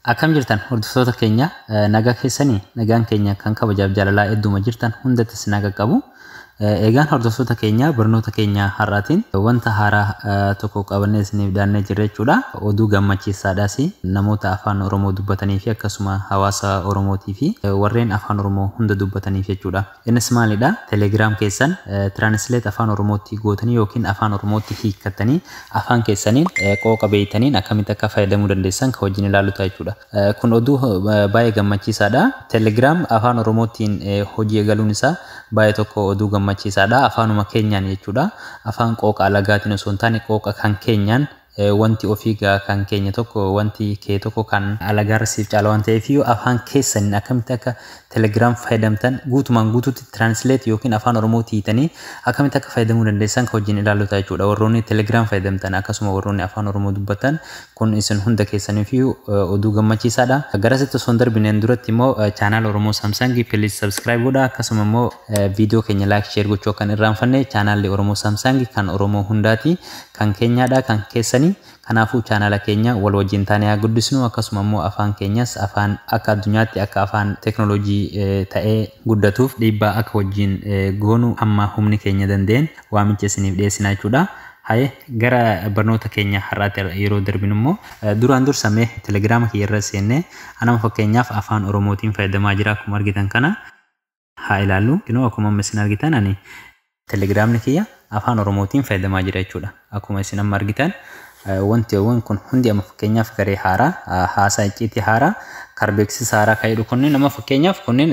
Akkam jirtan hordoftoota keenya? Nagaa keessanii? Nagaan keenya kan kabajaaf jaalalaa hedduma jirtan hundatti isin naga qabu. Egaan hordoftoota keenya, barnoota keenya har'aatiin wanta haaraa tokko qabannee isiniif dhiyaannee jirra jechuudha. Oduu gammachiisaadhaas namoota afaan Oromoo dubbatanii fi akkasuma hawaasa Oromootii fi warreen afaan Oromoo hunda dubbataniif jechuudha. Innis maalidha? Telegram keessan translate afaan Oromootti gootanii yookiin afaan Oromootti hiikkattanii afaan keessaniin qooqa beeytaniin akkamitti akka fayyadamuu dandeessan kan wajjin ilaallu ta'a jechuudha. Kun oduu baay'ee gammachiisaadha. Telegram afaan Oromootiin hojii eegaluun isaa baay'ee tokko oduu gammachiisaadha. Afaanuma keenyaan jechuudha. Afaan qooqa alagaatiin osoo hin taane qooqa kan keenyaan, wanti ofii kan keenya tokko, wanti kee tokko kan alagaarra siif caala waan ta'eef, afaan keessaniin akkamitti akka Telegram fayyadamtan, guutumaan guutuutti translate yookiin afaan Oromootti hiitanii akkamitti akka fayyadamuu dandeessan kan wajjin ilaallu ta'a jechuudha. Warroonni Telegram fayyadamtan akkasuma warroonni afaan Oromoo dubbatan, kun isin hunda keessaniif oduu gammachiisaadha. Garasitti osoo hin darbineen duratti immoo channel Oromoo Samsung please subscribe godha, akkasuma immoo viidiyoo keenya like, share gochuu akka hin irraanfanne. Chaanaalli Oromoo Samsung kan Oromoo hundaati, kan keenyaadha, kan keessanii. Kanaafuu chaanaala keenya wal wajjin taanee haa guddisnu, akkasuma immoo afaan keenyas afaan akka addunyaatti akka afaan teeknooloojii ta'ee guddatuuf dhiibbaa akka wajjin goonu hamma humni keenya danda'een waamicha isiniif dhiyeessina jechuudha. Haye, gara barnoota keenya har'aatti yeroo darbinu immoo, duraan dursamee Telegiraama kiyya irra seennee, anama fakkeenyaaf afaan Oromootiin fayyadamaa jira akkuma argitan kana haa ilaallu. Kinoo, akkuma amma isin argitan ani Telegiraamni kiyya afaan Oromootiin fayyadamaa jira jechuudha. Akkuma isin amma argitan wantiiwwan kun hundi amma fakkeenyaaf garee haaraa, haasaa icciitii haaraa, karbeeksisa haaraa kan jedhu kunneen amma fakkeenyaaf kunneen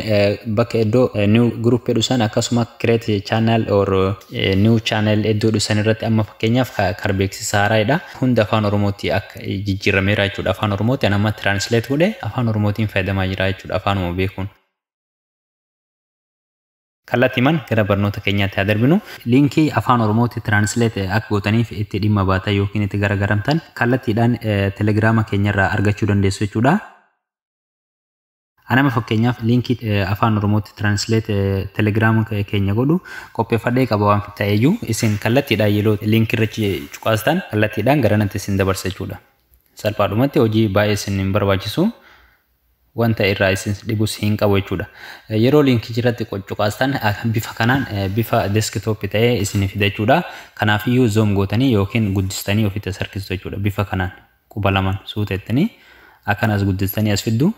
bakka iddoo new group jedhu san, akkasuma create channel or new channel iddoo jedhu san irratti amma fakkeenyaaf karbeeksisa haaraadha. Hunda afaan Oromootti akka jijjiirameera jechuudha. Afaan Oromootti amma translate godhe afaan Oromootiin fayyadamaa jira jechuudha, afaanuma beekuun. Kallattiiman gara barnoota keenyaatti haa darbinu. Liinkii afaan Oromootti translate akka gootaniif itti dhimma baatan yookiin itti gargaaramtan kallattiidhaan Telegiraama keenyarraa argachuu dandeessu jechuudha. Anama fakkeenyaaf liinkii afaan Oromootti translate Telegiraama keenya godhu qopheeffadhee qaba waan ta'eeyyuu, isin kallattiidhaan yeroo liinkii irra cuqaastan kallattiidhaan gara natti isin dabarsa jechuudha. Salphaadhumatti hojii baay'ee isin hin barbaachisu. Wanta irraa isin dhibus hin qabu jechuudha. Yeroo liinkii irratti cuqaastan bifa kanaan bifa desktop ta'ee isin fida jechuudha. Kanaafiyyuu zoom gootanii yookiin guddistanii ofitti as harkistu jechuudha. Bifa kanaan quba lamaan suutettanii akkanas guddistanii as fiddu.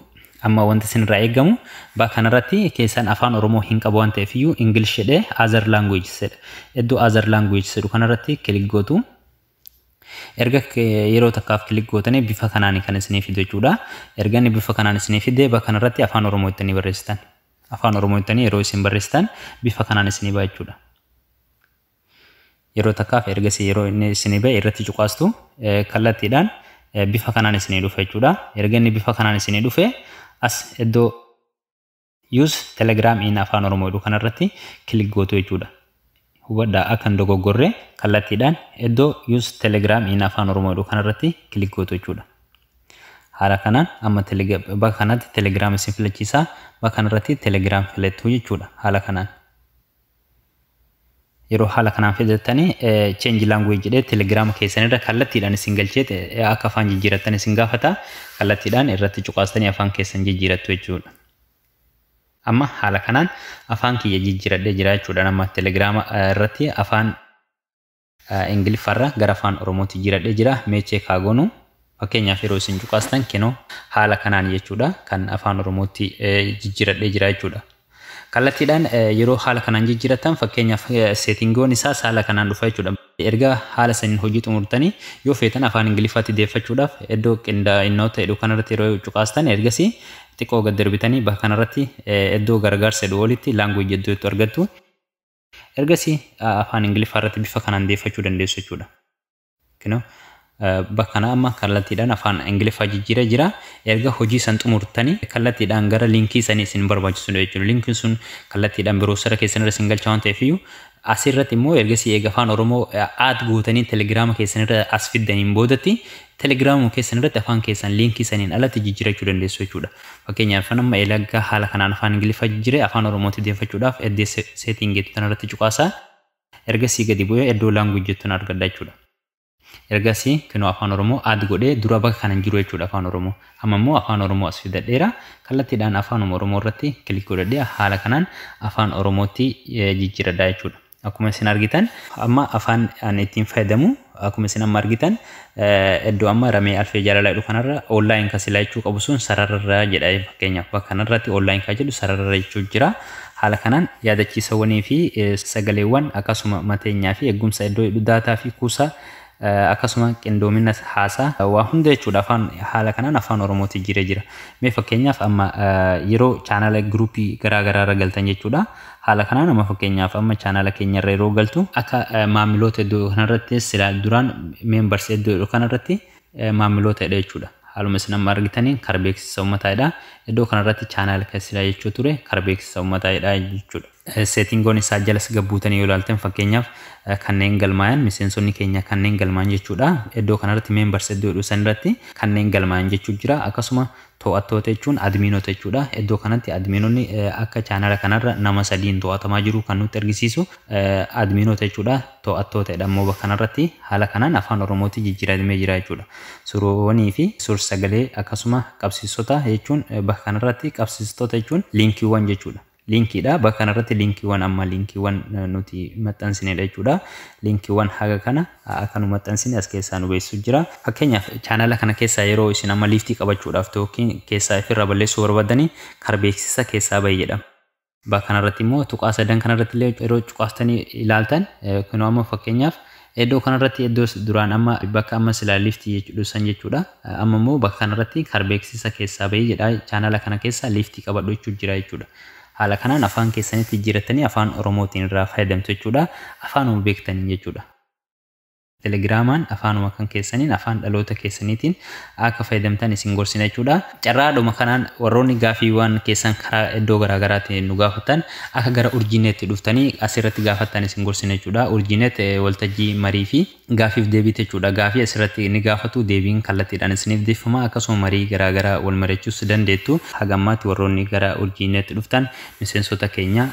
Amma wanti isin irraa eegamu bakka kanarratti keessan afaan Oromoo hin qabu waan ta'eef iyyuu English jedhee other language jedha. Iddoo other language jedhu kanarratti click gootu. Erga yeroo takkaaf click gootanii bifa kanaan kan isinii fidu jechuudha. Erga inni bifa kanaan isinii fide, bakka kanarratti afaan Oromoo ittanii barreessitan. Afaan Oromoo ittanii yeroo isin barreessitan bifa kanaan isinii ba'a jechuudha. Yeroo takkaaf ergasii yeroo inni isinii ba'e irratti cuqaastu, kallattiidhaan bifa kanaan isinii dhufa jechuudha. Erga inni bifa kanaan isinii dhufe, as iddoo use Telegram in afaan Oromoo jedhu kanarratti click gootu jechuudha. Hubadhaa, akka hin dogoggorre, kallattiidhaan iddoo use Telegram in afaan Oromoo jedhu kanarratti click gootu jechuudha. Haala kanaan amma bakka kanatti Telegram isin filachiisa, bakka kanarratti Telegram filattu jechuudha haala kanaan. Yeroo haala kanaan filattanii, change language jedhee Telegiraama keessanirra kallattiidhaan isin galchee akka afaan jijjiirattan isin gaafata, kallattiidhaan irratti cuqaastanii afaan keessan jijjiirattu jechuudha. Amma haala kanaan afaan kiyya jijjiiradhee jira jechuudha. Amma Telegiraama irratti afaan Ingiliffaarra gara afaan Oromootti jijjiiradhee jira. Mee check haa goonu. Fakkeenyaaf yeroo isin cuqaastan kinoo haala kanaan jechuudha kan afaan Oromootti jijjiiradhee jira jechuudha. Kallattiidhaan yeroo haala kanaan jijjiiratan, fakkeenyaaf settingoon isaas haala kanaan dhufa jechuudha. Erga haala saniin hojii xumurtanii, yoo feetan afaan Ingiliffaatti deeffachuudhaaf iddoo qindaa'innoota jedhu kanarratti yeroo cuqaastan, ergasii xiqqoo gad darbitanii bakka kanarratti iddoo gargaarsa jedhu olitti language iddoo itti argattu. Ergasii afaan Ingiliffaa irratti bifa kanaan deeffachuu dandeessu jechuudha. Kinoo, bakka kana amma kallattiidhaan afaan Ingiliffaa jijjiiree jira. Erga hojii san xumurtanii kallattiidhaan gara liinkii sanii isin barbaachisu jechuudha. Liinkiin sun kallattiidhaan browsera keessan irra isin galcha waan ta'eef iyyuu, asirratti immoo ergasii eega afaan Oromoo add gootanii Telegiraama keessan irra as fiddaniin boodatti, Telegiraamuma keessan irratti afaan keessan liinkii saniin alatti jijjiirachuu dandeessu jechuudha. Fakkeenyaaf amma erga haala kanaan afaan Ingiliffaa jijjiiree, afaan Oromootti deeffachuudhaaf iddoo settingeetu kanarratti cuqaasaa. Ergasii gadi bu'ee iddoo language jettuun argadha jechuudha. Ergasii kunoo afaan Oromoo add godhee dura bakka kana hin jiru jechuudha afaan Oromoo. Amma immoo afaan Oromoo as fidadheera. Kallattiidhaan afaan Oromoo irratti click godhadhee haala kanaan afaan Oromootti jijjiiradha jechuudha. Akkuma isin argitan amma afaan ani ittiin fayyadamu akkuma isin amma argitan iddoo amma Ramee Alfee Jaalalaa jedhu kanarra online kan silaa jechuu qabu sun sarararra jedha. Fakkeenyaaf bakka kanarratti online kan jedhu sarararra jechuu jira. Haala kanaan yaadachiisawwanii fi sagaleewwan akkasuma mateenyaa fi eegumsa iddoo daataa fi kuusaa akkasuma qindoomina haasaa waa hunda jechuudha afaan haala kanaan afaan Oromootti jira jira. Mee fakkeenyaaf amma yeroo chaanala groupii garaa garaa irra galtan jechuudha. Haala kanaan amma fakkeenyaaf amma chaanala keenya irra yeroo galtu akka maamiloota iddoo kanarratti silaa duraan members iddoo kanarratti maamiloota jechuudha. Haaluma isin amma argitaniin kara beeksisa uummataadha. Iddoo kanarratti chaanala kan silaa jechuu ture kara beeksisa uummataadha jechuudha. Settingoon isaa jalas gabbuutanii yoo ilaaltan fakkeenyaaf kanneen galmaa'an miseensonni keenya kanneen galmaa'an jechuudha. Iddoo kanarratti members iddoo jedhu sanirratti kanneen galmaa'an jechuu jira. Akkasuma to'attoota jechuun adminota jechuudha. Iddoo kanatti adminonni akka chaanala kanarra nama sadiin to'atamaa jiru kan nutti argisiisu adminota jechuudha. To'attoota immoo bakka kanarratti haala kanaan afaan Oromootti jijjiiramee jira jechuudha. Suroowwanii fi suur-sagalee akkasuma qabsiisota jechuun bakka kanarratti qabsiistota jechuun linkiiwwan jechuudha. Linkiidha. Bakka kanarratti linkiiwwan amma linkiiwwan nuti maxxansinedha jechuudha. Linkiiwwan haga kana akka nu maxxansine as keessaa nu beeksisu jira. Fakkeenyaaf chaanala kana keessaa yeroo isin amma liftii qabachuudhaaf yookiin keessaa ofirraa balleessuu barbaaddanii kara beeksisa keessaa bahi jedhama. Bakka kanarratti immoo tuqaa sadan kanarratti illee yeroo cuqaastanii ilaaltan kunoo amma fakkeenyaaf iddoo kanarratti iddoo duraan amma bakka amma silaa liftii jechuudha san jechuudha. Amma immoo bakka kanarratti kara beeksisa keessaa bahi jedha. Chaanala kana keessaa liftii qabadhu jechuu jira jechuudha. Haala kanaan afaan keessanitti jijjiirattanii afaan Oromootiin irraa fayyadamtu jechuudha. Afaanuma beektanii jechuudha. Telegiraamaan afaanuma kan keessaniin afaan dhaloota keessaniitiin akka fayyadamtan isin gorsina jechuudha. Carraadhuma kanaan warroonni gaafiiwwan keessan karaa iddoo garaagaraatiin nu gaafatan akka gara Urjiineetti dhuftanii asirratti gaafattan isin gorsina jechuudha. Urjiineet waltajjii marii fi gaafiif deebiiti jechuudha. Gaafii asirratti ni gaafatu, deebiin kallattiidhaan isiniif deeffama, akkasuma marii garaagaraa wal mari'achuus dandeettu. Haga ammaatti warroonni gara Urjiineetti dhuftan miseensota keenya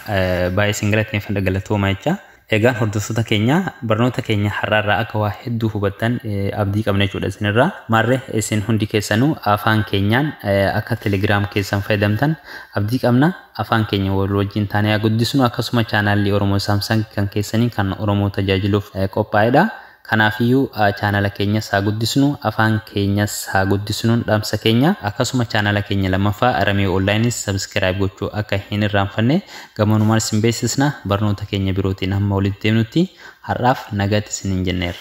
baay'ee isin galateeffadha, galatooma jecha. Egaan hordoftoota keenya, barnoota keenya har'aarraa akka waa hedduu hubattan abdii qabna jechuudha isinirraa. Maarree isin hundi keessanuu afaan keenyaan akka telegiraam keessan fayyadamtan abdii qabna. Afaan keenya wal wajjin taanee haa guddisnu, akkasuma chaanaalli Oromoo Saamsang kan keessanii kan Oromoo tajaajiluuf qophaa'edha. Kanaafiyyuu chaanala keenyas haa guddisnu, afaan keenyas haa guddisnuun dhaamsa keenya. Akkasuma chaanala keenya lammaffaa Ramee Onlaayinis subscribe gochuu akka hin irraanfanne gamanumaan isin beeksisna. Barnoota keenya birootiin hamma walitti deemnutti har'aaf nagaatti isiniin jenneerra.